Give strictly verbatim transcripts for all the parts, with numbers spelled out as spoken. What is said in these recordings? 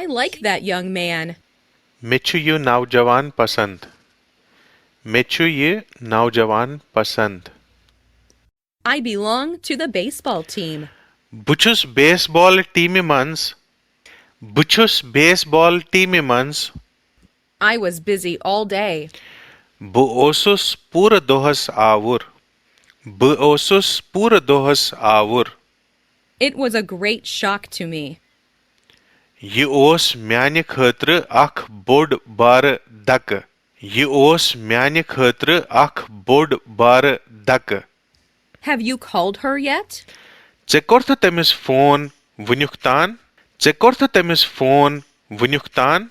I like that young man. مےٚ چھُ یہِ نوجوان پسند۔ مےٚ چھُ یہِ نوجوان پسند۔ I belong to the baseball team. بہٕ چھُس بیس بال ٹیمہِ منٛز۔ بہٕ چھُس بیس بال ٹیمہِ منٛز۔ I was busy all day. بہٕ اوسُس پوٗرٕ دۄہس آوُر۔ بہٕ اوسُس پوٗرٕ دۄہس آوُر۔ It was a great shock to me. یہِ اوس میانہِ خٲطرٕ اکھ بوٚڑ بارٕ دکہٕ۔ یہِ اوس میانہِ خٲطرٕ اکھ بوٚڑ بارٕ دکہٕ۔ Have you called her yet? ژےٚ کوٚرتھٕ تٔمِس فون وُنیُک تان؟ ژےٚ کوٚرتھٕ تٔمِس فون وُنیُک تان؟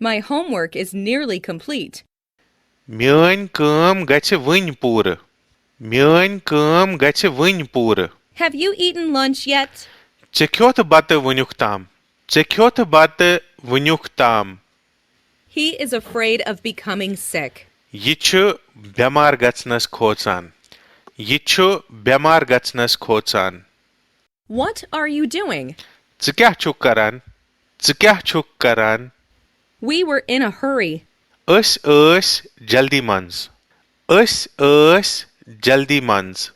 My homework is nearly complete. میٲنۍ کٲم گژھِ وٕنۍ پوٗرٕ۔ میٲنۍ کٲم گژھِ وٕنۍ پوٗرٕ۔ Have you eaten lunch yet? ژےٚ کھیوٚتھ بتہٕ وُنیُک تام؟ ژےٚ کھیوٚتھ بتہٕ وُنیُک تام؟ He is afraid of becoming sick. یہِ چھُ بٮ۪مار گژھنس کھوژان۔ یہِ چھُ بٮ۪مار گژھنس کھوژان۔ What are you doing? ژٕ کیٛاہ چھُکھ کران؟ ژٕ کیٛاہ چھُکھ کران؟ We were in a hurry. أسۍ ٲسۍ جلدی منٛز۔ أسۍ ٲسۍ جلدی منٛز۔